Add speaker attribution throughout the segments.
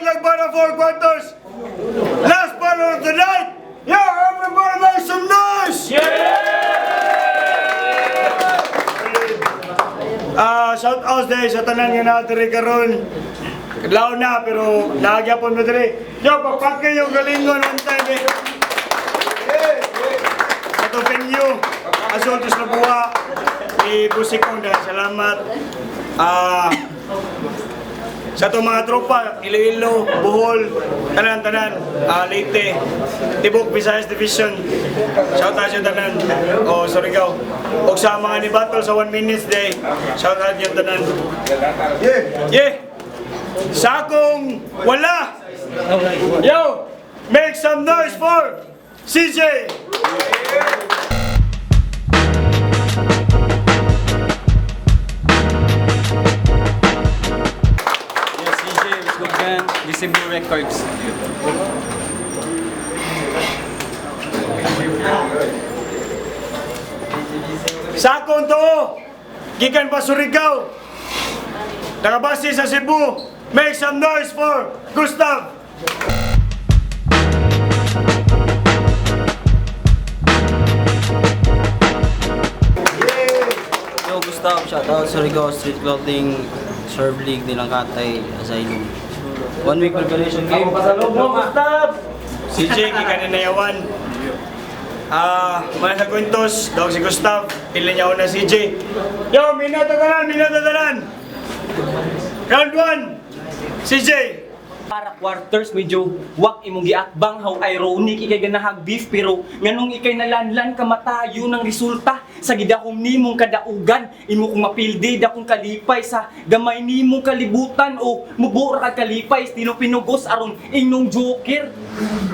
Speaker 1: Laglag para four quarters. Last battle of the night. Yo, everybody make some noise! Ah, shout out dahil sa tanan nga naa diri karon. Kadlaw na pero nagyapon mo diri. Yo, pagpake yung galingon on time eh. Sa to venue, Azul Tos Labuha, Ibusikong dahil salamat. Sa itong mga tropa, Iloilo, Bohol, tanan-tanan, Leyte, Tibok, Visayas Division, shout out sa tanan, o Surigao. O sa mga ni Battle sa 1 minutes day, shout out yung tanan. Yeah! Yeah! Sa akong wala! Yo! Make some noise for CJ!
Speaker 2: Yes, CJ, let's go again. December Records.
Speaker 1: Sa akong tuo, gikan pa Surigao, nakabase sa Cebu, make some noise for Gustav!
Speaker 3: Yo, Gustav, shoutout Surigao Street Clothing, Serve League, nilang Katay, Asylum. One week preparation game.
Speaker 1: CJ, gikan na nayawan. Mga sa kwintos, dawag si Gustav, pili niya una CJ. Yo, minuto tanan, minuto tanan! Round 1, CJ!
Speaker 2: Para quarters medyo wak imong giatbang, how ironic ikay ganahag beef pero nganong ikay nalanlan kamatayo ng resulta sa gidahom nimong kadaugan imo kong mapildi dakong kalipay sa gamay nimong kalibutan o mubura kag kalipay estilo pinugos aron ingnong joker.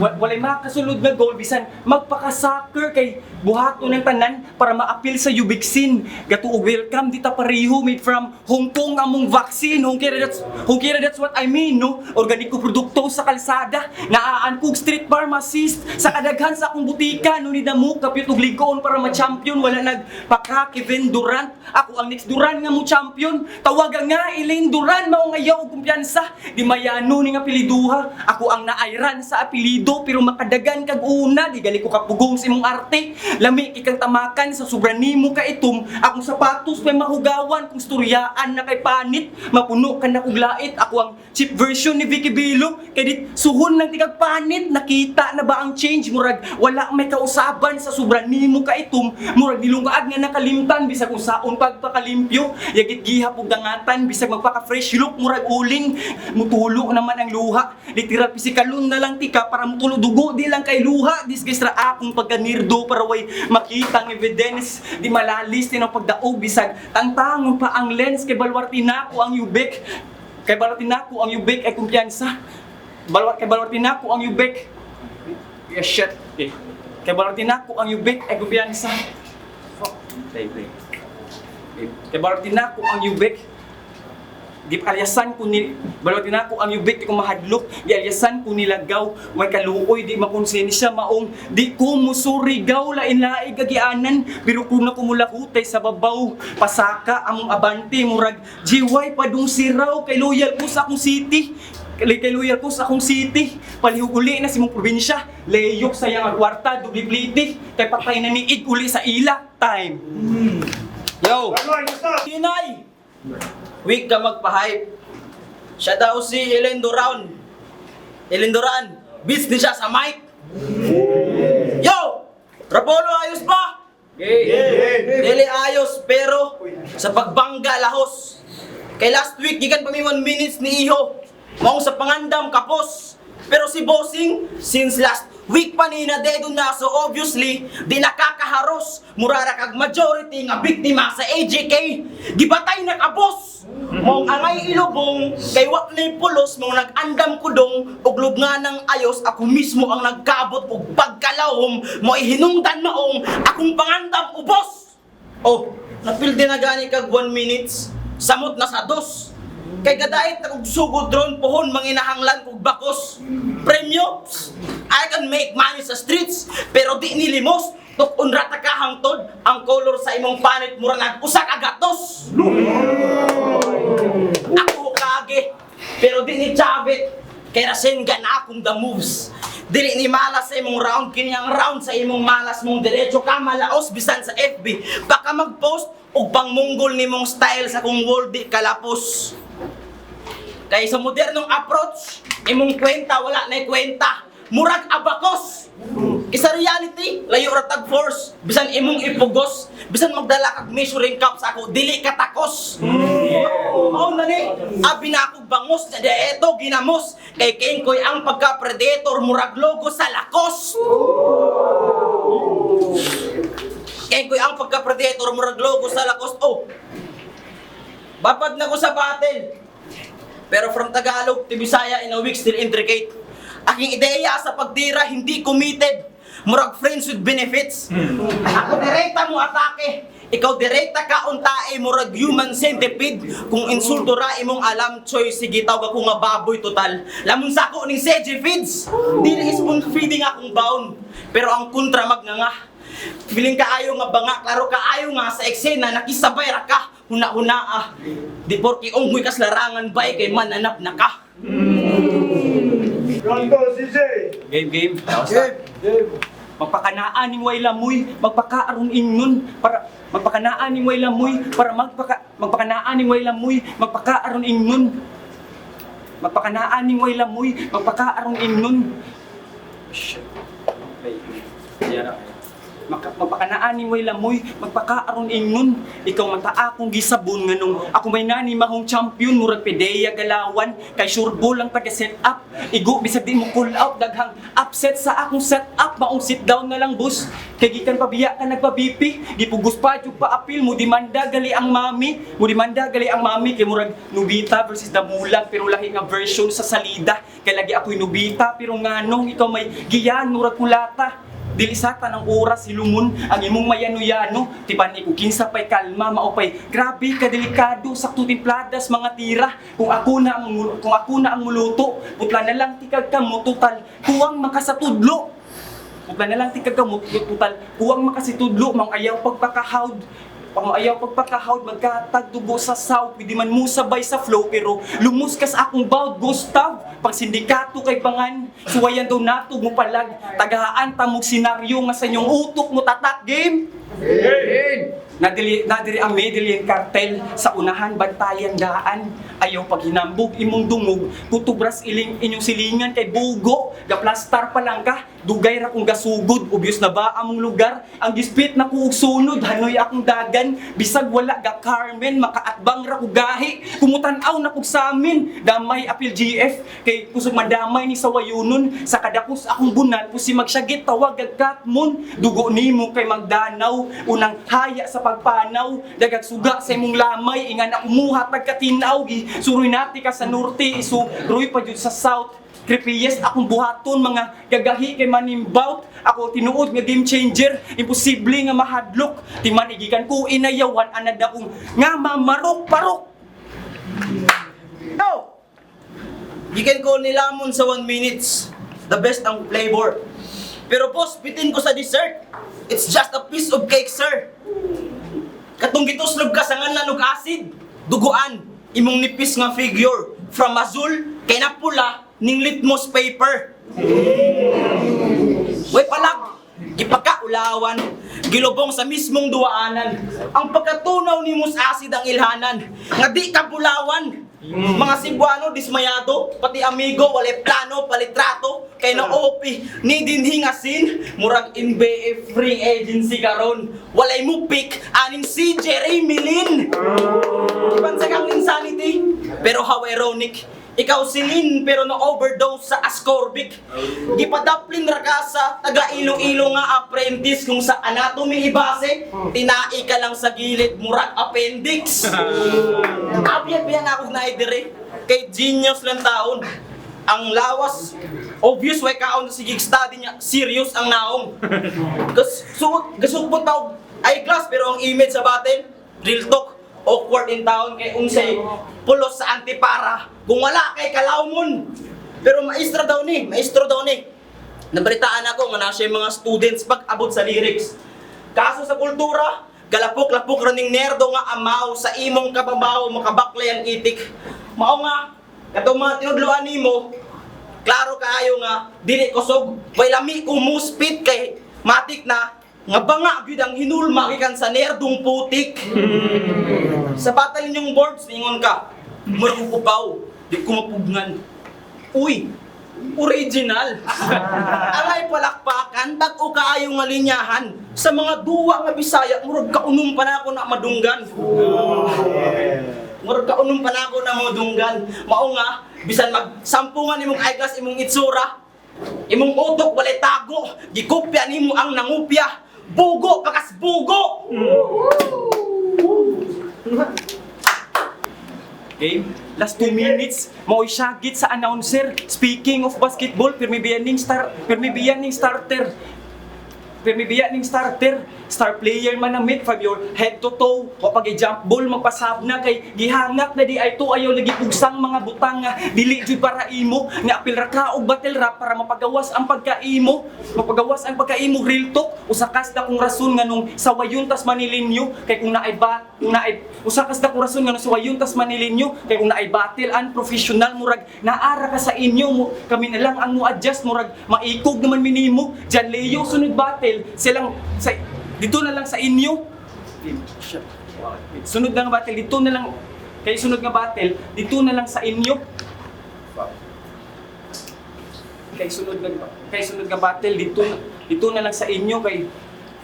Speaker 2: Walay makasulod nga goal bisan magpaka-soccer kay buhaton ng tanan para maapil sa Ubixin. Gatuog welcome dita pareho made from Hong Kong among vaccine. Hong Kong that's what I mean, no? Organiko produkto sa kalsada. Naaan kog street pharmacist sa kadaghan sa akong butika no ni damo kapit og ligoon para ma-champion wala nagpaka Kevin Durant. Ako ang next Durant nga mo champion. Tawagan nga Elaine Duran mao nga ayaw og kumpiyansa. Di mayano ni nga apeliduha. Ako ang naayran sa apelido pero makadagan kag una di gali ko kapugong sa imong arte. Lami ikang tamakan sa sobra nimo ka itom. Akong sapatos may mahugawan kung storyaan na kay panit. Mapuno ka na kog lait. Ako ang cheap version ni Vicky Bilo. Kay dit suhon lang tikag panit. Nakita na ba ang change? Murag wala may kausaban sa sobra nimo ka itom. Murag nilungaag nga nakalimtan bisag usaon pagpakalimpyo. Yagit gihap og dangatan bisag magpaka fresh look murag uling. Mutulo naman ang luha. Literal pisikalon na lang tika para mutulo dugo di lang kay luha. Disguise ra akong pagkanirdo para way makita ang evidence. Di malalis din ang pagdaog bisag tangtangon pa ang lens kay balwarte nako ang yubek. Kay balwarte nako ang yubek ay kumpiyansa. Balwar kay balwarte nako ang yubek. Yeah, shit. Eh. Kay balwarte nako ang yubek ay kumpiyansa. Fuck. Play, play. Eh, kay balwarte nako ang yubek. Gialyasan ko ni balwati nako ang yubik di ko mahadlok, gialyasan ko nilagaw way kaluoy di makonsensya maong di ko musurigaw lain-lain gagianan pero kung na kumulahutay sa babaw pasaka among abante murag GY padung siraw kay loyal ko sa akong city kay loyal ko sa akong city palihog uli na sa imong probinsya layok sa iyang kwarta dubli pliti kay patay na ni ig uli sa ila time.
Speaker 3: Yo!
Speaker 1: Round 1, Gustav!
Speaker 3: Kinay! Week ka magpa-hype. Siya daw si Ellen Duran. Ellen Duran, beats din siya sa mic. Yo! Rapolo, ayos ba? Dili ayos, pero sa pagbangga lahos. Kay last week, gikan pa mi 1 minutes ni Iho. Maong sa pangandam, kapos. Pero si Bossing, since last week pa ni na dedo na, so obviously, di nakakaharos. Murara kag majority nga biktima sa AJK, gibatay na ka, boss. Maong angay ilubong, kay wa ni pulos, maong nag-andam kudong, ug lubngan ng ayos, ako mismo ang nagkabot og pagkalawom, mo ihinungdan maong akong pangandam ubos. Oh, napildi na gani kag 1 minutes, samot na sa dos. Kay gadait na kog sugod ron pohon manginahanglan kog bakos. Premyo, pss, I can make money sa streets, pero di nilimos. Tukon ra ta ka hangtod, ang color sa imong panit mura nag usa ka gatos. Ako kage, pero di ni Chavit. Kay Rasengan akong the moves. Dili ni malas sa imong round, kini ang round sa imong malas mong diretso ka malaos bisan sa FB. Baka mag-post og pangmunggol nimong style sa kung world di kalapos. Kay sa modernong approach, imong kwenta wala na kwenta. Murag abakos. Kay sa reality, layo ra tag force. Bisan imong ipugos, bisan magdala kag measuring cup sa ako, dili ka takos. Mao na ni, abi na akong bangos na eto ginamos. Kay Kengkoy ang pagka-predator, murag logo sa Lacoste. Kengkoy ang pagka-predator, murag logo sa Lacoste. Oh, babad na ko sa battle. Pero from Tagalog to Bisaya in a week still intricate. Aking ideya sa pagdira hindi committed. Murag friends with benefits. Ako direkta mo atake. Ikaw direkta ka untae murag human centipede. Kung insulto ra imong alam choy sige tawag ako nga baboy total. Lamon sako ning CJ feeds. Dili spoon feeding akong bound. Pero ang kontra magnganga. Feeling kaayo nga banga, klaro kaayo nga sa eksena nakisabay ra ka. Huna-huna ah. Di porke unggoy kas larangan bay kay mananap na ka.
Speaker 1: Rondo, CJ!
Speaker 2: Game, game. Game. Magpakanaan ning way lamoy, magpakaarong ingnon para magpakanaan ning way lamoy para magpakanaan ning way lamoy, magpakaarong ingnon. Magpakanaan ning way lamoy, magpakaarong ingnon. Shit. Wait. Yeah. Magpakanaan ning way lamoy, magpakaaron ingnon. Ikaw mata akong gisabon nganong ako may nani mahong champion murag pedeya galawan kay surbo lang pagka set up. Igo bisag di mo call out daghang upset sa akong set up maong sit down na lang boss. Kay gikan pabiya ka nagpa-BP, gipugos pa jud pa apil mo demanda gali ang mami, mo demanda gali ang mami kay murag Nubita versus Damulag pero lahi nga version sa salida. Kay lagi ako'y Nubita pero nganong ikaw may giyan murag kulata. Dili sa tanang oras silumon ang imong mayano-yano tipan iko kinsa pay kalma mao pay grabe ka delikado sakto timpladas mga tira kung ako na ang muluto putla na lang tikag kamo total kuwang makasatudlo putla na lang tikag kamo total kuwang makasitudlo mang ayaw pagpakahawd. Pang ayaw pagpakahawd, magkatagdugo sa south, pwede man mo sabay sa flow, pero lumus ka sa akong bawd, Gustav, pang sindikato kay bangan, suwayan daw natog mo palag, tagahaan tamog senaryo nga sa inyong utok mo tatak, game! Nadili, nadiri ang Medellin cartel sa unahan bantayan daan ayaw paghinambog imong dungog kutubras iling inyong silingan kay bugo gaplastar pa lang ka dugay ra kong gasugod obvious na ba among lugar ang gispit na kuog sunod hanoy akong dagan bisag wala ga Carmen makaatbang ra kog gahi kumutan-aw na kog samin damay apil GF kay kusog madamay ni sa wayunon sa kadakos akong bunal pusi magsyagit tawag ag katmon dugo nimo kay magdanaw unang haya sa pagpanaw dagag suga sa imong lamay ingan na umuha tagkatinaw gi suroy nati ka sa norte isuroy pa jud sa south. Kripiyes akong buhaton mga gagahi kay manimbout ako tinuod nga game changer imposible nga mahadlok timan igikan ko inayawan anad akong nga mamarok parok.
Speaker 3: No! You can call ni Lamon sa 1 minutes. The best ang flavor. Pero boss, bitin ko sa dessert. It's just a piece of cake, sir. Katong gituslob ka sa nganlan og acid, duguan, imong nipis nga figure from azul kay napula ning litmus paper. Way palag, gipakaulawan, gilubong sa mismong duwaanan. Ang pagkatunaw ni Mus acid ang ilhanan, nga di ka bulawan. Mga Cebuano dismayado, pati amigo walay plano, palitrato, kay na OP, ni dinhi nga sin, murag NBF free agency karon. Walay mo pick aning si Jeremy Lin. Ibansa kang insanity, pero how ironic. Ikaw si Lin pero na overdose sa ascorbic. Gipadaplin ra ka sa taga Iloilo nga apprentice kung sa anatomy ibase, tinai ka lang sa gilid murag appendix. Abiyat biya na akong naidire kay genius lang taon. Ang lawas, obvious way kaon sa sige study niya, serious ang naong. Gas suot gasugpot tao eyeglass pero ang image sa battle, real talk, awkward in town kay unsay pulos sa antipara. Kung wala kay kalawmon. Pero maestro daw ni, maestro daw ni. Nabalitaan ako nga na siya yung mga students pag abot sa lyrics. Kaso sa kultura, galapok-lapok ra ning nerdo nga amaw sa imong kababaw makabaklay ang itik. Mao nga katong mga tinudloan nimo, Klaro kaayo nga dili kusog, way lami ko muspit kay matik na nga banga gyud ang hinulma gikan sa nerdong putik. Sa battle ninyong boards ningon ka, murag og upaw, di ko mapugnan. Uy, original. Angay palakpakan, bag-o kaayo nga linyahan. Sa mga duwa nga Bisaya, murag kaunom pa na ako na madunggan. Murag kaunom pa na ako na madunggan. Mao nga, bisan magsampungan imong eyeglass imong itsura, imong utok walay tago, gikopya nimo ang nangupya. Bugo pakas bugo.
Speaker 2: Game. Last 2 minutes, mao'y syagit sa announcer. Speaking of basketball, pirmi biya ning starter. Pirmi biya ning starter. Star player man ang mid from your head to toe. O pag jump ball, magpasab na kay gihangak na di ay to ayaw lagi pugsang mga butang nga dili jud para imo nga apil ra ka og battle rap para mapagawas ang pagkaimo. Mapagawas ang pagkaimo, real talk. Usa kas na kung rason nga nung sawayon tas Manilinyo kay kung naay ba kung naay usa kas na kung rason nga nung sawayon tas Manilinyo kay kung naay battle unprofessional, murag naara ka sa inyo mo, kami na lang ang mo-adjust, murag maikog naman minimo Jan Leo. Sunod battle silang sa dito na lang sa inyo. Sunod na nga battle dito na lang kay sunod nga battle dito na lang sa inyo kay sunod nga battle dito na lang sa inyo kay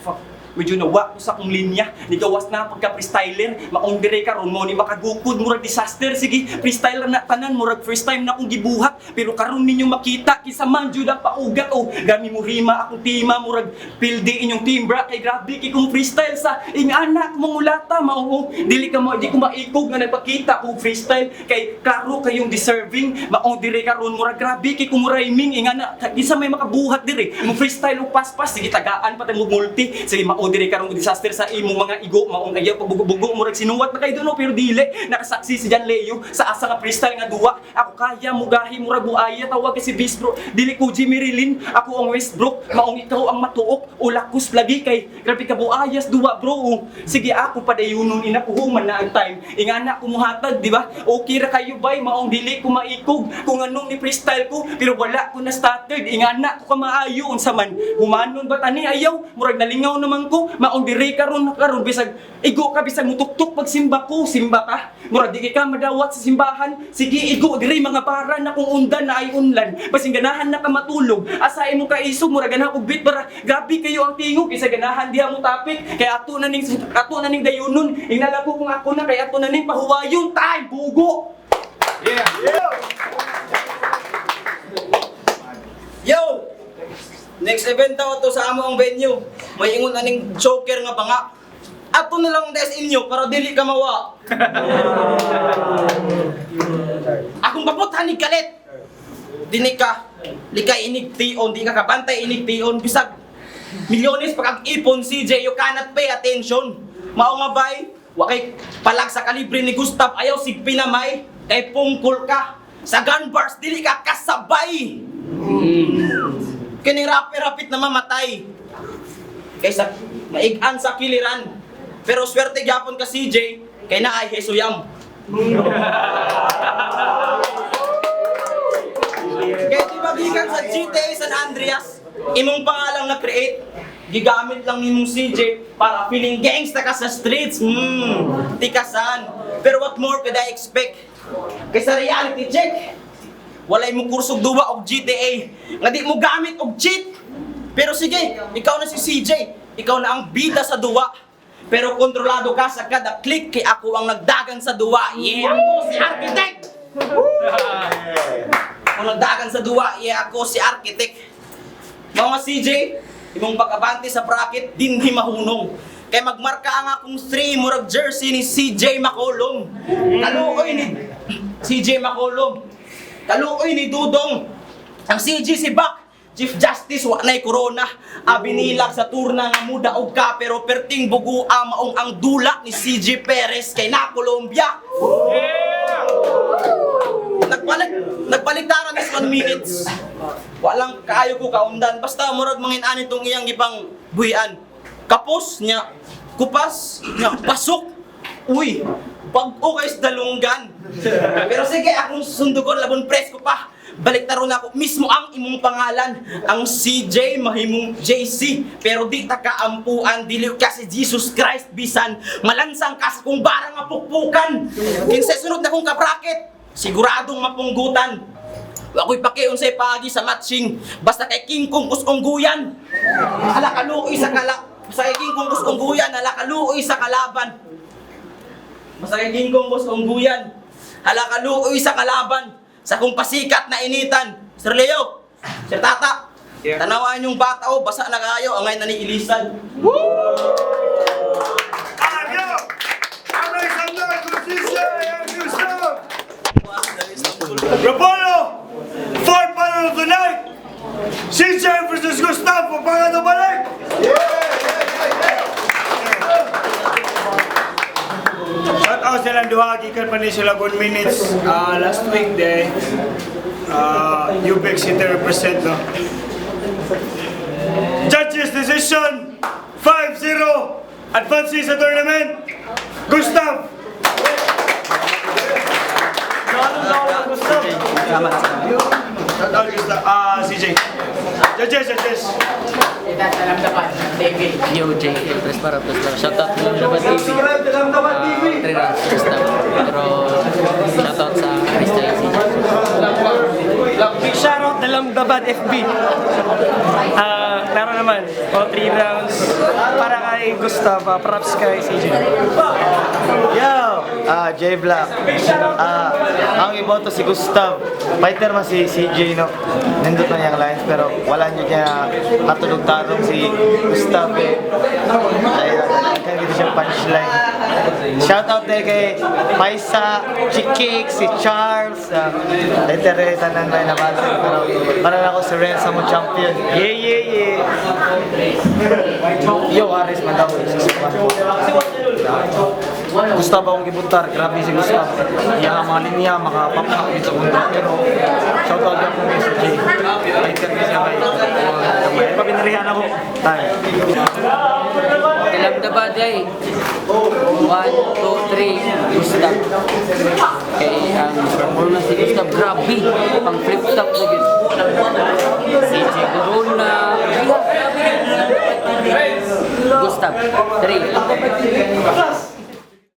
Speaker 2: fuck, medyo nawa ko sa akong linya, nigawas na pagka freestyler. Maong dire karon mo ni makagukod, murag disaster. Sige, freestyler na tanan, murag first time na akong gibuhat, pero karon ninyo makita kinsa man jud ang paugat. O gami mo rima akong tima, murag pildi inyong timbra kay grabe kay kung freestyle sa ingana mong ulata. Mao dili ka mo di ko maikog nga nagpakita og freestyle kay klaro kayong deserving. Maong dire karon, murag grabe kay kung rhyming ingana, kinsa may makabuhat dire mo freestyle og paspas. Sige, tagaan pa tayo multi. Sige, mao dire karon disaster sa imong mga igo. Maong ayaw pagbugo-bugo, murag sinuwat na kayo doon, no? Pero dili nakasaksi si Jan Leo sa asa nga freestyle nga duwa. Ako kaya mugahi murag buaya. Tawag kasi Bisbro, dili ko Jimmy Rilin, ako ang Westbrook. Maong ikaw ang matuok o lakus lagi kay grabe ka buayas duwa, bro. Oh, sige, ako padayunon ina kuhuman na ang time ingana kumuhatag, di ba? Okay ra kayo bay. Maong dili ko maikog kung anong ni freestyle ko, pero wala ko na stuttered ingana ko kamaayo. Unsa man humanon ba tani ayaw, murag nalingaw naman ko. Maong dire karon karon bisag igo ka, bisag mutuktok pag simba ko, simba ka, murag di ka madawat sa simbahan. Sige, igo dire mga para na kung undan na ay unlan, basin ganahan na ka matulog, asa imo ka isog, murag ganahan og beat bara grabe kayo ang tingog kaysa ganahan diha mo topic kay ato na ning dayunon. Inala ko kung ako na kay ato na ning pahuwayon. Tay bugo.
Speaker 3: Yo! Next event daw to sa amo ang venue. May ingon aning joker nga banga. Ato na lang des inyo para dili ka mawa. Akong paputhan ni kalit. Dini ka likay inig tion, di ka kabantay inig tion bisag milyones pag ipon CJ, you cannot pay attention. Mao nga bay, wa kay palag sa kalibre ni Gustav, ayaw sig pinamay kay pungkol ka. Sa gun bars dili ka kasabay. Kini rapper rapit na mamatay. Kaysa maigan sa kiliran. Pero swerte gyapon ka CJ kay naay Hesuyam. Kay di ba gikan sa GTA San Andreas, imong pangalang na create, gigamit lang nimong CJ para feeling gangsta ka sa streets. Tikasan. Pero what more could I expect? Kaysa reality check. Walay mo kursog duwa og GTA nga di mo gamit og cheat. Pero sige, ikaw na si CJ, ikaw na ang bida sa duwa. Pero kontrolado ka sa kada click kay ako ang nagdagan sa duwa. Yeah, ako si architect. Ako nagdagan sa duwa, yeah, ako si architect. Mga CJ, imong pag-abante sa bracket, dinhi mahunong. Kay magmarka ang akong 3 murag jersey ni CJ McCollum. Kaluoy ni CJ McCollum. Kaluoy ni Dudong. Ang CJ si Bak, Chief Justice wa nay corona. Abi nilak sa turna nga muda og ka pero perting bugua maong ang dula ni CJ Perez kay na Colombia. Nagbaliktaran is 1 minutes. Walang kaayo ko kaundan. Basta murag mangin ani tong iyang gipang buhian. Kapos niya, kupas niya, pasok. Uy, bag-o kay sa dalunggan. Pero sige, akong sundugon labon presko pa. Balik na ako mismo ang imong pangalan. Ang CJ mahimong JC, pero di ta kaampuan, dili ka si Jesus Christ bisan malansang ka sa kung barang nga pukpukan. Kinsay sunod na kong kabracket, siguradong mapunggutan. Wa ko'y paki unsay paagi sa matching, basta kay King Kong kusungguyan. Hala kaluoy sa kala sa kay King Kong kusungguyan, hala kaluoy sa kalaban. Basta kay King Kong kusungguyan. Hala kaluoy sa kalaban sa kung pasikat na initan. Sir Leo, Sir Tata, tanawan yung bata o basa na kayo angay na ni Ilisan.
Speaker 1: Aryo! Alexander Crucicia and Gustav! Rapolo! Fourth battle of the night! CJ versus Gustav! Papangat balik! Shout out silang duha, gikan pa ni sila 1 minutes last week de UBEC City represent, no? Judges decision 5-0 advances sa tournament. Gustav! Shout out Gustav. Ah, CJ. Judges, judges.
Speaker 4: Yo, JL, press para, press para. Shoutout Dalamdaban TV. Three rounds, Gustav. Pero shoutout sa Crystal CJ.
Speaker 5: Big shoutout Dalamdaban FB. Ah, klaro naman, all three rounds para kay Gustav, props kay CJ.
Speaker 6: Yo! J Black. Ang iboto si Gustav. Fighter man si CJ, no? Nindot na niyang lines, pero wala niyo niya katulog-tarong si Gustav, eh. Ayun, kaya dito siya punchline. Shoutout din kay Paisa, Chikik, si Charles, Letere, tanan may nabasa. Pero para na ako si Renz mo champion. Yeah! Yo, Aris, man daw.
Speaker 7: Gustav akong gibuntar, grabe si Gustav. Iya mga linya, makapapa sa bunda. Pero shout out ako kay CJ. Fighter ni siya kay. Gamay pa binarihan ako. Tay.
Speaker 4: Dalamdaban ay. 1, 2, 3, Gustav. Kay ang performance ni Gustav, grabe. Pang flip top na yun. CJ Corona. Grabe. Gustav, 3.